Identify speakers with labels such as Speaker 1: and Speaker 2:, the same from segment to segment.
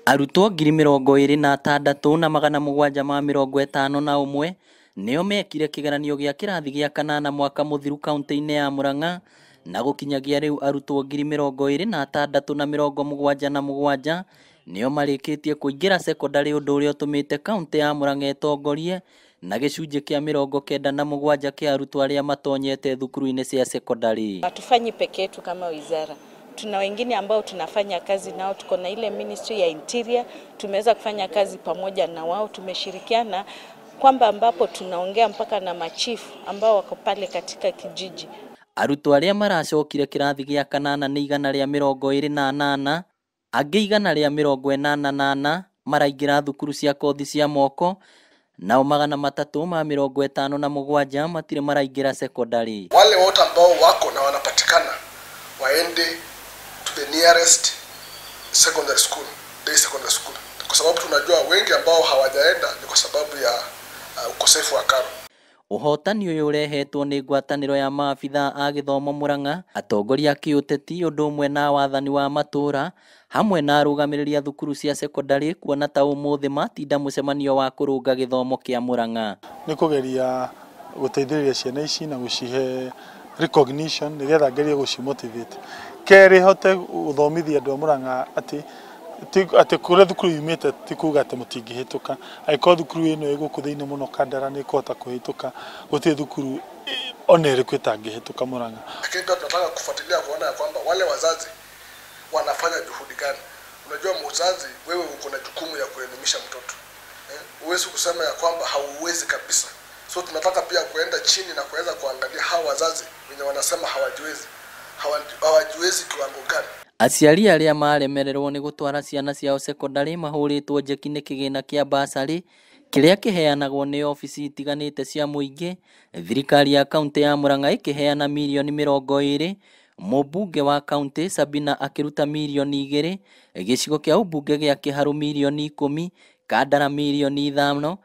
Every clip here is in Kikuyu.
Speaker 1: Arutwo 26,751 nĩo mekire kĩgeranio gĩa kĩrathi gĩa kanana mwaka mũthiru kaunti-inĩ ya Murang'a na gũkinyagia rĩu arutwo 26,077 nĩo marĩkĩtie kũingĩra cekondarĩ, ũndũ ũrĩa ũtũmĩte kaunti ya Murang'a ĩtongorie na gĩcunjĩ kĩa 97 kĩa arutwo arĩa matonyete thukuru-inĩ cia cekondarĩ.
Speaker 2: Hatufanyi peke yetu kama wizara, tuna wengine ambao tunafanya kazi nao. Tuko na ile Ministry ya Interior, tumeweza kufanya kazi pamoja na wao, tumeshirikiana kwamba ambapo tunaongea mpaka na machifu ambao wako pale katika kijiji.
Speaker 1: Arutwo arĩa maracokire kĩrathi gĩa kanana nĩ 128, angĩ 184 maraingĩra thukuru cia kothi cia moko, nao 357 matirĩ maraingĩra sekondari.
Speaker 3: Wale wote ambao wako na wanapatikana waende to the nearest secondary school, day secondary school, kwa sababu tunajua wengi ambao hawajaenda ni kwa sababu ya ukosefu wa karo.
Speaker 1: Ũhotani ũyũ ũrehetwo nĩ ngwatanĩro ya maabithaa a gĩthomo Murang'a, atongoria a kĩũteti ũndũ ũmwe na wathani wa matũũra hamwe na arũgamĩrĩri a thukuru cia cekondarĩ, kuona ta ũmũthĩ matinda mũcemanio wa kũrũnga gĩthomo kĩa Murang'a.
Speaker 4: Nĩ kũgeria gũteithĩrĩria ciana ici na gũcihe recognition nĩgetha ngerie gũcimotivate. Kerĩ, hote gũthomithia andũ a Murang'a atĩ atĩ kũrĩa thukuru yumĩte ti kuga atĩ mũtingĩhĩtũka. Angĩkorwo thukuru ĩno ĩ gũkũ thĩinĩ mũno Kandara nĩ ĩkũhota kũhĩtũka, gũtirĩ thukuru ona ĩrĩkũ ĩtangĩhĩtũka Murang'a.
Speaker 3: Lakini pia tunataka kufuatilia kuona ya kwamba wale wazazi wanafanya juhudi gani. Unajua mzazi, wewe uko na jukumu ya kuelimisha mtoto. Huwezi kusema ya kwamba hauwezi kabisa. So tunataka pia kuenda chini na kuweza kuangalia hawa wazazi wenye wanasema hawajiwezi, hawajiwezi kiwango gani.
Speaker 1: Aciari arĩa maremererwo nĩ gũtwara ciana ciao cekondarĩ mahũrĩtwo njeki nĩ kĩgĩna kĩa basarĩ kĩrĩa kĩheanagwo nĩ obici itiganĩte cia mũingĩ. Thirikari ya kaunti ya Murang'a ĩkĩheana mirioni 20, mũmbunge wa kaunti Sabina akĩruta mirioni 2, gĩcigo kĩa ũmbunge gĩa Kĩharũ mirioni 10, Kandara mirioni 5,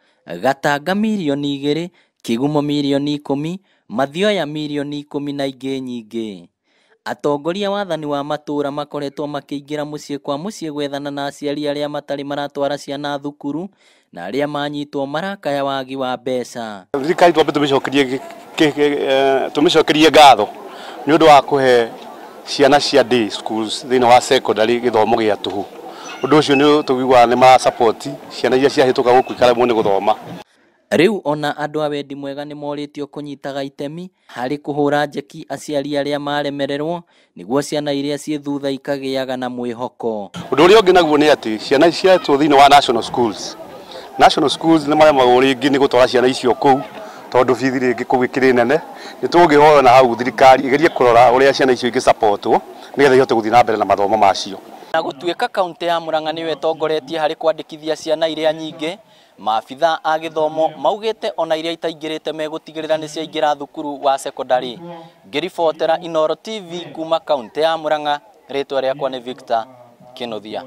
Speaker 1: Gatanga mirioni 2, Kĩgumo mirioni 10, Mathioya mirioni 10 na ingĩ nyingĩ. Atongoria wathani wa matũũra makoretwo makĩingĩra mũciĩ kwa mũciĩ gwethana na aciari arĩa matarĩ maratwara ciana thukuru na arĩa manyitwo marakaya wagi wa mbeca.
Speaker 5: Thirikari twambe tũmĩcokerie ngatho nĩ ũndũ wa kũhe ciana cia day schools thĩinĩ wa secondary gĩthomo gĩa tũhũ. Ũndũ ũcio nĩ tũiguaga nĩ ma support ciana iria ciahĩtũka gũkũ ikaremwo nĩ gũthoma.
Speaker 1: Rĩu ona andũ a wendi mwega nĩ morĩtio kũnyitaga itemi harĩ kũhũra njeki aciari arĩa maremererwo nĩguo ciana iria ciĩ thutha ikagĩaga na mwĩhoko.
Speaker 5: Ũndũ ũrĩa ũngĩ naguo nĩ atĩ ciana cietwo thĩinĩ wa national schools, national schools nĩ maremagwo rĩngĩ nĩ gũtwara ciana icio kũu tondũ bithi rĩngĩ kũu ĩkĩrĩ nene. Nĩ tũngĩhoya na hau thirikari ĩgerie kũrora ũrĩa ciana icio ingĩsupportwo nĩgetha ihote gũthiĩ na mbere na mathomo macio.
Speaker 1: Na gũtuĩka kaunti ya Murang'a nĩyo ĩtongoretie harĩ kwandĩkithia ciana iria nyingĩ, maabithaa a gĩthomo maugĩte ona iria itaingĩrĩte megũtigĩrĩra nĩ ciaingĩra thukuru wa cekondarĩ. Ngĩribotera Inooro TV kuma kaunti ya Murang'a, rĩtwa rĩakwa nĩ Victor Kĩnuthia.